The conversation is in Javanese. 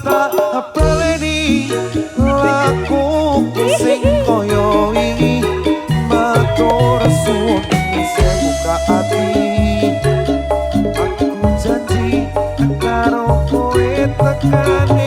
tak baleni lakuku sing kaya wingi. Matur suwun isih buka ati. Aku janji karo kowe tekane